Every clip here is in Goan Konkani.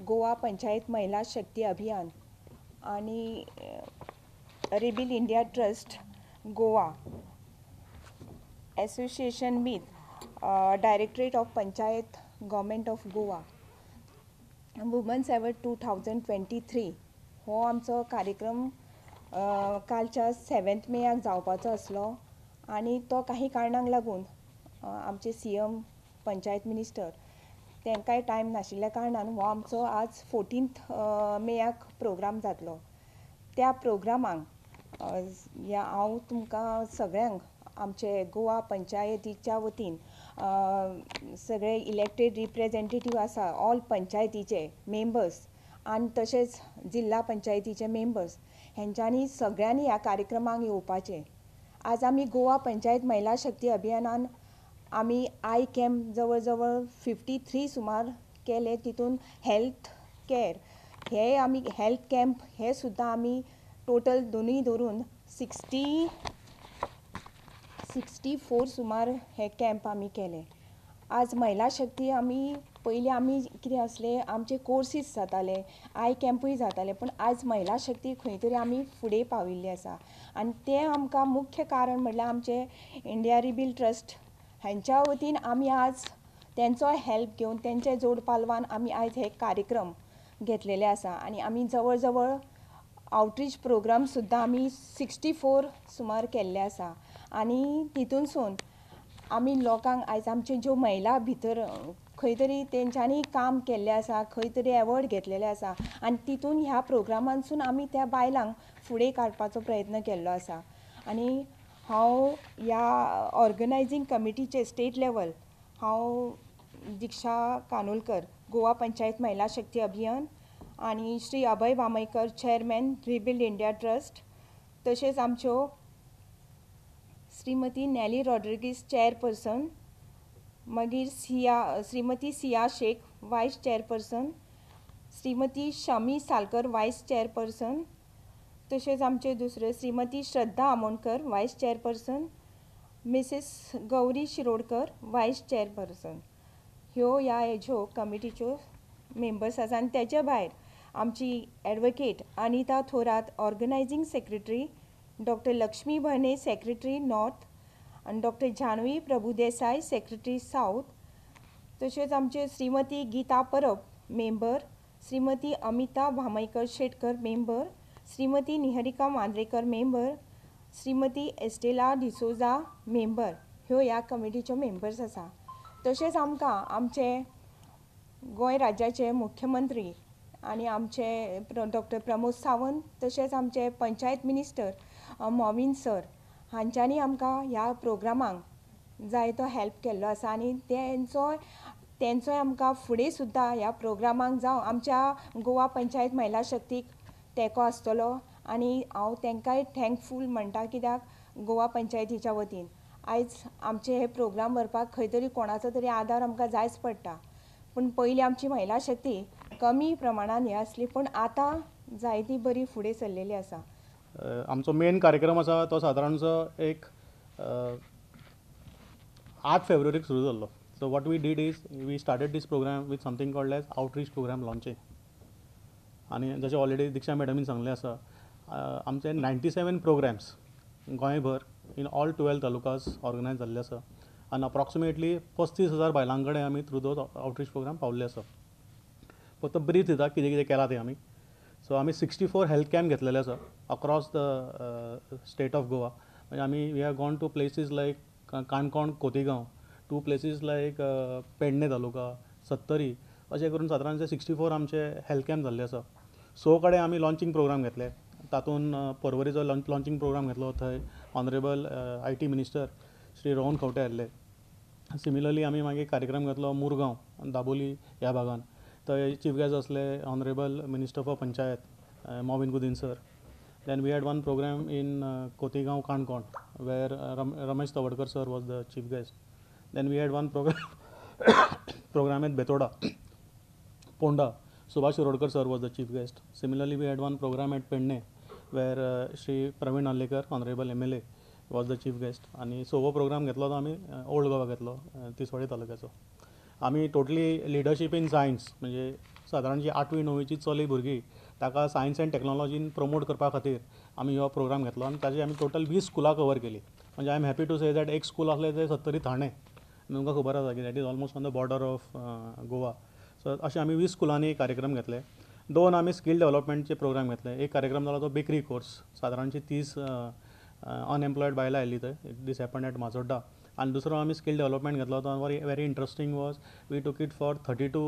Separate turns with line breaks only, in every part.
गोवा पंचायत महिला शक्ती अभियान आनी Rebuild India Trust Goa association with Directorate of Panchayat, Government of Goa, Women's Award 2023 हो आमचो कार्यक्रम कालच्या 7 मेयाक जावपाचो आसलो आनी तो काही कारणांक लागून आमचे सीएम, पंचायत मिनिस्टर तांकांय टायम नाशिल्ल्या कारणान हो आमचो आज 14 मेयाक प्रोग्राम जातलो. त्या प्रोग्रामाक ह्या हांव तुमकां सगळ्यांक आमचे गोवा पंचायतीच्या वतीन सगळे इलेक्टेड रिप्रेजेंटेटीव आसा, ऑल पंचायतीचे मेंबर्स आनी तशेंच जिल्ला पंचायतीचे मेंबर्स, हेंच्यांनी सगळ्यांनी ह्या कार्यक्रमाक येवपाचें. आज आमी गोवा पंचायत महिला शक्ती अभियानान आमी I camp जवळ जवळ 53 सुमार केले. तितून हेल्थ कॅर हे आमी हेल्थ कॅम्प हे सुद्दां आमी टोटल दोनूय धरून 64 सुमार हे कॅम्प आमी केले. आज महिला शक्ती आमी पयलीं आमी कितें आसलें, आमचे कोर्सीस जाताले, I कॅम्पूय जाताले, पूण आज महिला शक्ती खंय तरी आमी फुडें पाविल्ली आसा आनी तें आमकां मुख्य कारण म्हणल्यार आमचे इंडिया रिबील ट्रस्ट हांच्या वतीन आमी आज तेंचो हेल्प घेवन तेंचे जोड पालवान आमी आयज हे कार्यक्रम घेतलेले आसा आनी आमी जवळ जवळ आवटरीच प्रोग्राम सुद्दां आमी 64 सुमार केल्ले आसा आनी तितूनसून आमी लोकांक आयज आमच्यो ज्यो महिला भितर खंय तरी तेंच्यांनी काम केल्लें आसा, खंय तरी एवॉर्ड घेतलेले आसा आनी तितून ह्या प्रोग्रामांसून आमी त्या बायलांक फुडें काडपाचो प्रयत्न केल्लो आसा. आनी हांव ह्या ऑर्गनायजींग कमिटीचे स्टेट लेवल हांव दीक्षा कानोलकर, गोवा पंचायत महिला शक्ती अभियान आनी Shri Abhay Vamaykar, chairman, Rebuild India Trust, तशेंच आमच्यो श्रीमती नॅली रॉड्रिगीस, चेअरपर्सन, मागीर सिया, श्रीमती Siya Shaikh, vice chairperson, Shrimati Shami Salkar, vice chairperson, तशेंच आमचे दुसरे श्रीमती श्रद्धा Amonkar, vice chairperson, Mrs Gauri Shirodkar, vice chairperson, ह्यो ह्या हेज्यो कमिटीच्यो मेंबर्स आसा. आनी तेच्या भायर आमची advocate Anita Thorat, organising secretary, doctor Lakshmi Bhane, secretary north, आनी doctor Janvi Prabhudesai, secretary south, तशेंच आमचे Shrimati Geeta Parab, member, Shrimati Amita Bhamaikar Shetkar, member, Shrimati Niharika Mandrekar, member, Shrimati Estela D'Souza, member, ह्यो ह्या कमिटीच्यो मेंबर्स आसा. तशेंच आमकां आमचे गोंय राज्याचे मुख्यमंत्री आनी आमचे डॉक्टर प्रमोद सावंत तशेंच आमचे पंचायत मिनिस्टर मॉविन सर हांच्यांनी आमकां ह्या प्रोग्रामांक जायतो हेल्प केल्लो आसा आनी तेंचोय आमकां फुडें सुद्दां ह्या प्रोग्रामांक जावं आमच्या गोवा पंचायत महिला शक्तीक तेंको आसतलो आनी हांव तेंकांय थँकफूल म्हणटा, कित्याक गोवा पंचायतीच्या वतीन आयज आमचे हे प्रोग्राम व्हरपाक खंय तरी कोणाचो तरी आदार आमकां जायच पडटा. पूण पयलीं आमची महिला शक्ती कमी प्रमाणान हें आसली, पूण आतां जायती बरी फुडें सरलेली आसा.
आमचो मेन कार्यक्रम आसा तो सादारणसो एक 8 फेब्रुवारीक सुरू जाल्लो. So what we did is we started this program with something called as outreach program launching. आनी जशें ऑलरेडी दीक्षा मॅडमीन सांगलें आसा, आमचे 97 प्रोग्राम्स गोंयभर इन ऑल 12 तालुकास ऑर्गनायज जाल्ले आसा आनी अप्रॉक्सिमेटली 35,000 बायलां कडेन आमी थ्रू those outreach programme पावल्ले आसा. फक्त ब्रीफ दिता कितें कितें केलां तें आमी. सो आमी 64 हेल्थ कॅम्प घेतलेले आसा across the state of Goa. म्हणजे आमी we have gone to places like Canacona, Cotigao, to places like Pedne taluka, Sattari, अशें करून सादारणशे 64 आमचे हेल्थ कॅम्प जाल्ले आसा. 6 कडेन आमी लॉन्चींग प्रोग्राम घेतले, तातूंत पर्वरीचो लॉन्चींग प्रोग्राम घेतलो, थंय honourable IT minister Shri Rohan Khaunte आयिल्ले. सिमिलरली आमी मागीर कार्यक्रम घेतलो मुरगांव, दाबोली ह्या भागान, थंय चीफ गेस्ट आसले honourable minister for panchayat Mauvin Godinho sir. Then we had one program in Cotigao, Canacona, where Ramesh Tawadkar sir was the chief guest. Then we had one program at Betoda, Ponda, Subhash Shirodkar sir was the chief guest. Similarly we had one program at Pedne where Shri Praveen Narlekar, honourable MLA, was the chief guest. आनी सवो प्रोग्राम घेतलो तो आमी ओल्ड गोवा घेतलो, तिसवाडी तालुक्याचो. आमी टोटली लिडरशीप इन सायन्स, म्हणजे सादारण जी 8वी 9वीची चली भुरगीं ताका सायन्स एंड टॅक्नोलॉजीन प्रमोट करपा खातीर आमी हो प्रोग्राम घेतलो आनी ताजे आमी टोटल 20 स्कुलां कवर केली. म्हणजे I am happy to say that एक स्कूल आसलें तें सत्तरी थाणे, तुमकां खबर आसा की that is almost on the border of Goa. So अशें आमी 20 स्कुलांनी कार्यक्रम घेतले. 2 आमी स्कील डेव्हलपमेंटचे प्रोग्राम घेतले. एक कार्यक्रम जालो तो बेकरी कोर्स, सादारणशी 30 अनएम्प्लॉयड बायलां आयिल्ली थंय, दीस हॅपन एट माजोड्डा. आनी दुसरो आमी स्कील डेव्हलपमेंट घेतलो तो very interesting was we took it for 32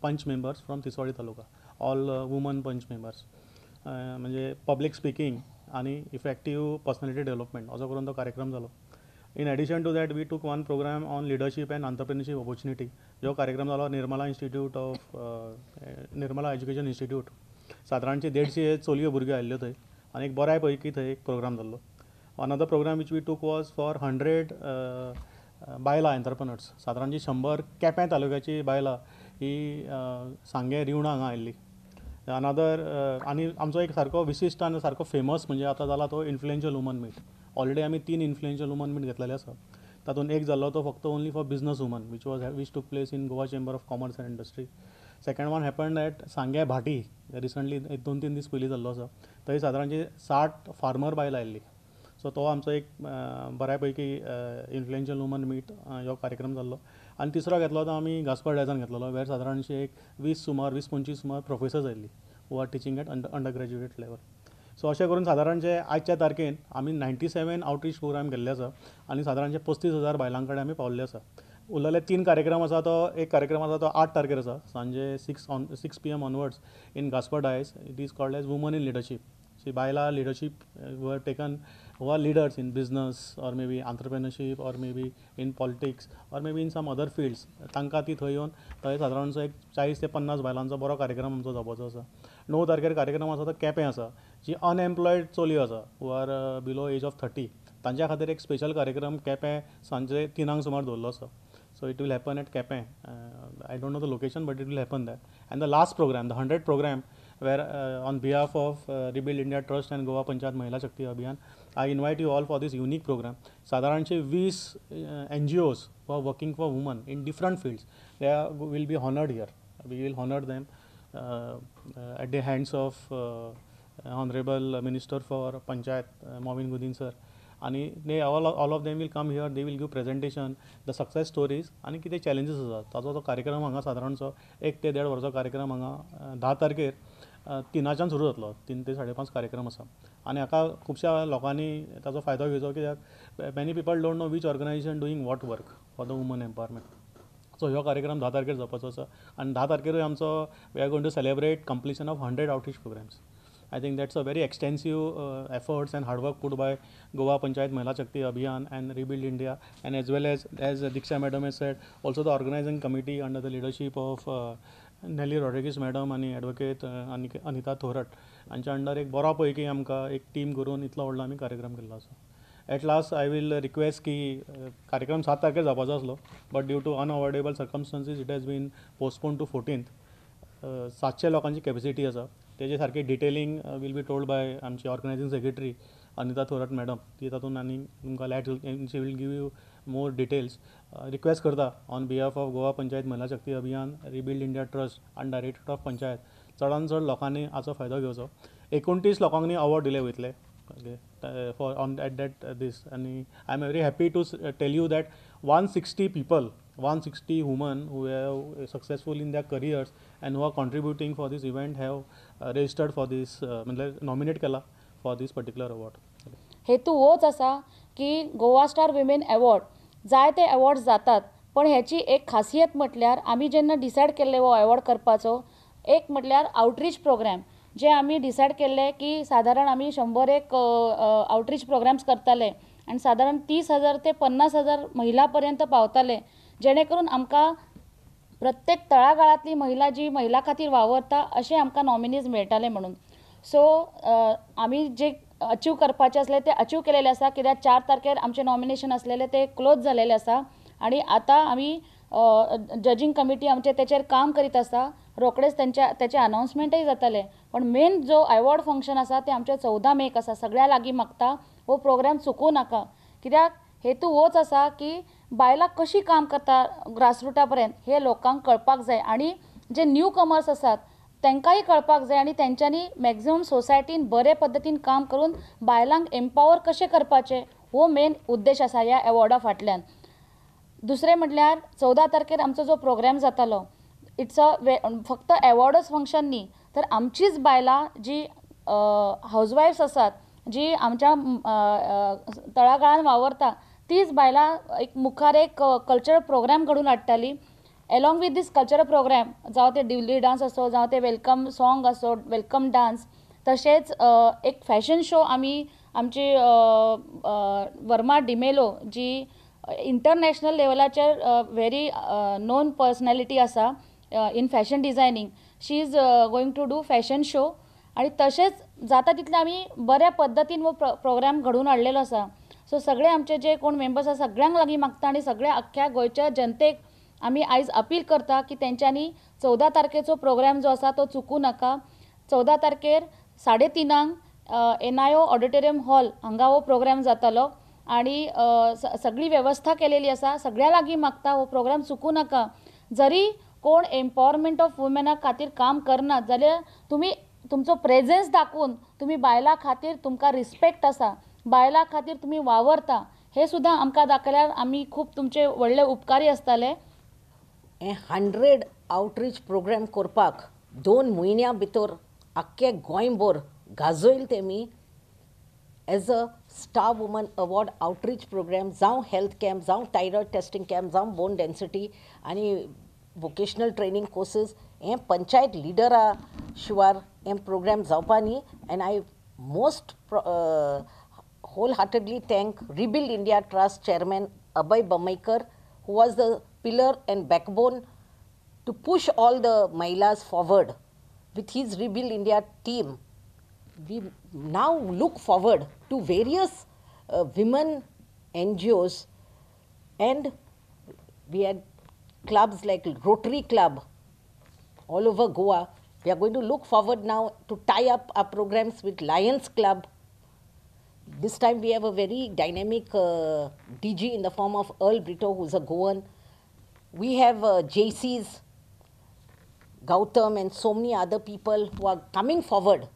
panch members from Tiswadi taluka, all woman panch members. म्हणजे पब्लीक स्पिकींग आनी इफेक्टीव पर्सनॅलिटी डेव्हलपमेंट असो करून तो कार्यक्रम जालो. In addition to that we took one program on leadership and entrepreneurship opportunity, जो कार्यक्रम जालो Nirmala institute of Nirmala education institute. सादारणचे 150 चलयो भुरग्यो आयिल्ल्यो थंय आनी एक बऱ्या पैकी थंय एक प्रोग्राम जाल्लो. Another program which we took was for 100 बायलां एंटरप्रेनर्स, सादारणची 100 केपें तालुक्याची बायलां ही सांगें रिवणा हांगा आयिल्ली. अनदर आनी आमचो एक सारको विशिश्ट आनी सारको फेमस म्हणजे आतां जाला तो इन्फ्लुएन्शियल वुमन मीट. ऑलरेडी आमी 3 इन्फ्लुएन्शियल वुमन मीट घेतलेले आसा. तातूंत एक जाल्लो तो फक्त only for business woman which took place in Goa chamber of commerce and industry. Second one happened at Sanguem Bhati, recently एक 2-3 दीस पयलीं जाल्लो आसा. थंय सादारणची 60 फार्मर बायलां आयिल्ली. सो तो आमचो एक बऱ्या पैकी इन्फ्लुएन्शियल वुमन मीट हो कार्यक्रम जाल्लो. आनी तिसरो घेतलो तो आमी गास्पर डायजान घेतलेलो, वेर सादारणशे एक 20-25 सुमार प्रोफेसर्स आयिल्ली who are teaching at under graduate level. So अशें करून सादारणचे आयच्या तारखेन आमी 97 आवटरीच प्रोग्राम केल्ले आसा आनी सादारणचे 35,000 बायलां कडेन आमी पावल्ले आसा. उरलेले 3 कार्यक्रम आसा, तो एक कार्यक्रम आसा तो 8 तारखेर आसा सांजे 6 PM onwards in Gaspar Dias. It is called as woman in leadership. So बायलां leadership who have taken, who are leaders in business or maybe entrepreneurship or maybe in politics or maybe in some other fields, तांकां ती थंय येवन थंय सादारणसो एक 40 ते 50 बायलांचो बरो कार्यक्रम आमचो जावपाचो आसा. 9 तारखेर कार्यक्रम आसा तो केपें आसा, जी अनएम्प्लॉयड चलयो आसा who are below age of 30, तांच्या खातीर एक स्पेशल कार्यक्रम केपें सांजे 3 सुमार दवरलो आसा. So it will happen at Quepem. I don't know the location but it will happen there. And the last program, the 100 program, where on behalf of Rebuild India Trust and Goa Panchayat Mahila Shakti Abhiyan, I invite you all for this unique program. सादारणशे 20 NGOs who are working for women in different fields, they will be honored here. We will honor them at the hands of Honorable Minister for Panchayat, Mauvin Godinho sir. आनी they all of them will come here, they will give presentation, the success stories आनी कितें चॅलेंजीस आसात ताचो तो कार्यक्रम हांगा सादारणसो 1 ते 1.5 वरांचो कार्यक्रम हांगा 10 तारखेर 3च्यान सुरू जातलो. 3 ते 5:30 कार्यक्रम आसा आनी हाका खुबश्या लोकांनी ताचो फायदो घेवचो, कित्याक many people don't know which organization doing what work for the woman empowerment. So हो कार्यक्रम 10 तारखेर जावपाचो आसा आनी 10 तारखेरूय आमचो we are going to celebrate completion of 100 outreach programs. I think that's a very extensive efforts and hard work put by Goa Panchayat Mahila Shakti Abhiyan and Rebuild India, and as well as Diksha madam has said, also the organizing committee under the leadership of Nelly Rodrigues madam आनी एडवोकेट अनिता थोरट हांच्या अंडर एक बरो पैकी आमकां एक टीम करून इतलो व्हडलो आमी कार्यक्रम केल्लो आसा. At last I will request की कार्यक्रम 7 तारखेर जावपाचो आसलो, but due to unavoidable circumstances it has been postpone to 14th. 700 लोकांची कॅपेसिटी आसा, तेजे सारकें detailing will be told by आमची organising secretary Anita Thorat madam. ती तातूंत आनी तुमकां light she will give you more details. Request करता on behalf of Goa Panchayat Mahila Shakti Abhiyan, Rebuild India Trust आनी डायरेक्टर ऑफ पंचायत, चडान चड लोकांनी हाचो फायदो घेवचो. 29 लोकांनी अवॉर्ड दिले वयतले for on at that दीस आनी I am very happy to tell you that 160 people, 160 women who have successful in their careers and who are contributing for this event have registered for this, मतलब nominate केला for this particular award.
हेतू होच आसा की गोवा स्टार विमेन अवॉर्ड जायते अवॉर्ड्स जातात, पण ह्याची एक खासियत म्हटल्यार आमी जेन्ना डिसायड केल्ले हो अवॉर्ड करपाचो, एक म्हटल्यार आउटरीच प्रोग्राम जे आमी डिसायड केल्ले की सादारण आमी 101 आउटरीच प्रोग्राम्स करताले आनी सादारण 30,000 ते 50,000 महिला पर्यंत पावताले, जेणे करून आमकां प्रत्येक तळागाळांतली महिला जी महिला खातीर वावरता अशें आमकां नॉमिनीज मेळटाले म्हणून. सो आमी जे अचीव करपाचें आसलें तें अचीव केलेलें आसा, कित्याक 4 तारखेर आमचें नॉमिनेशन आसलेलें तें क्लोज जालेलें आसा आनी आतां आमी जजींग कमिटी आमचे तेचेर काम करीत आसा. रोखडेच तेचें अनावन्समेंटय जातलें, पण मेन जो एवॉर्ड फंक्शन आसा तें आमचें 14 मेक आसा. सगळ्या लागीं मागता हो प्रोग्राम चुकूं नाका, कित्याक हेतू होच आसा की बायलां कशीं काम करता ग्रासरुटा पर्यंत हें लोकांक कळपाक जाय आनी जे न्यू कमर्स आसात तांकांय कळपाक जाय आनी तेंच्यांनी मॅक्झिमम सोसायटीन बरे पद्दतीन काम करून बायलांक एम्पावर कशें करपाचें हो मेन उद्देश आसा ह्या एवॉर्डा फाटल्यान. दुसरें म्हटल्यार 14 तारखेर आमचो जो प्रोग्राम जातालो it's a फक्त एवॉर्डच फंक्शन न्ही, तर आमचीच बायलां जी हावजवायफ्स आसात, जी आमच्या तळागाळान वावरता, तीच बायलां एक मुखार एक कल्चरल प्रोग्राम घडोवन हाडटाली. Along with this cultural programme, जावं ते दिवली डांस आसो, जावं ते welcome song आसो, welcome dance, तशेंच एक फॅशन शो आमी आमची वर्मा डिमेलो जी इंटरनॅशनल लेवलाचेर व्हेरी नोन पर्सनॅलिटी आसा in fashion designing, she is going to do fashion show. आनी तशेंच जाता तितलें आमी बऱ्या पद्दतीन हो प्रोग्राम घडोवन हाडलेलो आसा. सो सगळे आमचे जे कोण मेंबर्स आसा सगळ्यांक लागीं मागता आनी सगळ्या अख्ख्या गोंयच्या जनतेक आमी आयज अपील करता की तेंच्यांनी 14 तारखेचो प्रोग्राम जो आसा तो चुकूं नाका. 14 तारखेर 3:30 NIO auditorium hall हांगा हो प्रोग्राम जातालो आनी सगळी वेवस्था केलेली आसा. सगळ्यां लागीं मागता हो प्रोग्राम चुकूं नाका. जरी कोण एम्पावरमेंट ऑफ वुमेना खातीर काम करनात जाल्यार तुमी तुमचो प्रेजन्स दाखोवन तुमी बायलां खातीर तुमकां रिस्पेक्ट आसा, बायलां खातीर तुमी वावरता हें सुद्दां आमकां दाखयल्यार आमी खूब तुमचे व्हडले उपकारी आसतले.
हें 100 आवटरीच प्रोग्राम करपाक 2 म्हयन्या भितर आख्खे गोंयभर गाजयल तेमी as a star woman award outreach programme, जावं हेल्थ कॅम्प, जावं थायरॉयड टेस्टिंग कॅम्प, जावं बोन डेन्सिटी आनी वोकेशनल ट्रेनींग कोर्सीस, हें पंचायत लिडरा शिवार हें प्रोग्राम जावपा न्ही. And I most wholeheartedly thank Rebuild India Trust chairman Abhay Bamaikar, who was the pillar and backbone to push all the Mahilas forward with his Rebuild India team. We now look forward to various women NGOs, and we had clubs like Rotary Club all over Goa. We are going to look forward now to tie up our programs with Lions Club. This time we have a very dynamic DG in the form of Earl Brito, who's a Goan. We have JCs, Gautam and so many other people who are coming forward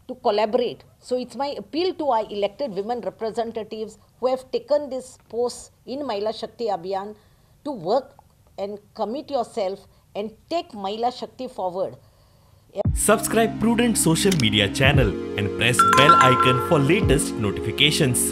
to collaborate. So it's my appeal to our elected women representatives who have taken this post in Mahila Shakti Abhiyan to work and commit yourself and take Mahila Shakti forward.
Subscribe Prudent Social Media channel and press bell icon for latest notifications.